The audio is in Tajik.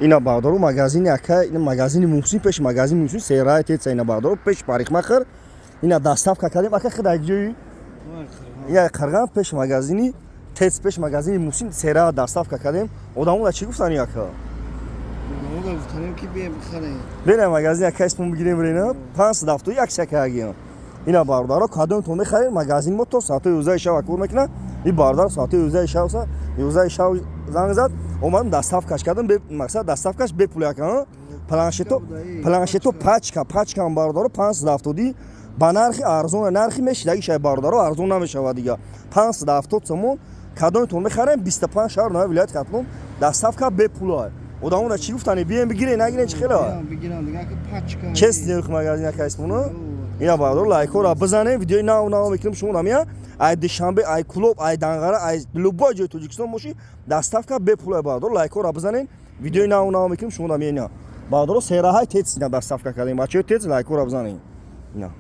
Ина, бародаро, магазини ака, ина магазини Муҳсин, пеши магазини Муҳсин сераи теца. Ина, бародаро, пеши парикмахер ина доставка кардем. Ака, хид ҷои ина Қарған, пеши магазини тец, пеши магазини Муҳсин сера доставка кардем. Одамода чӣ гуфтани, ака? Гуфтанем, ки бием, бихарем. Бена, магазин ака исмон бигирем, рена 571 сякагиям. Ина, бародаро, кадомтон мехарем, магазин мо то соати 11 шава кор мекунад. И бародар соати 11 шав, 11 шав занг зад, омадам, доставкаш кардам. Мақсад, доставкаш бепул, ака. Планшето, планшето пачка, пачкам, бародаро, 570 ба нархи арзон, нархи мешидаги шай, бародаро, арзон намешавад дига. 570 сомон. Кадомтон мехарем, 25 шаҳр, нави вилояти Хатлон доставка бепула. Одамода чӣ гуфтани? Бием, бигирен, нагирен, чӣ хела? Бигирам дига, пачка. Чест нерх магазин ака исмоно. Ина, бародаро, лайкҳоро бизанем, видеои нав нав мекунем. Шумо намия ай Душанбе, ай Кулоб, ай Данғара, ай любой ҷои Тоҷикистон бошӣ, доставка бепула. Бародаро, лайкҳоро бизанем, видеои нав нав мекунем. Шумо намия, ина, бародаро, сераҳай тец ина доставка кардем. Бачаҳои тец, лайкҳоро бизанем, ина.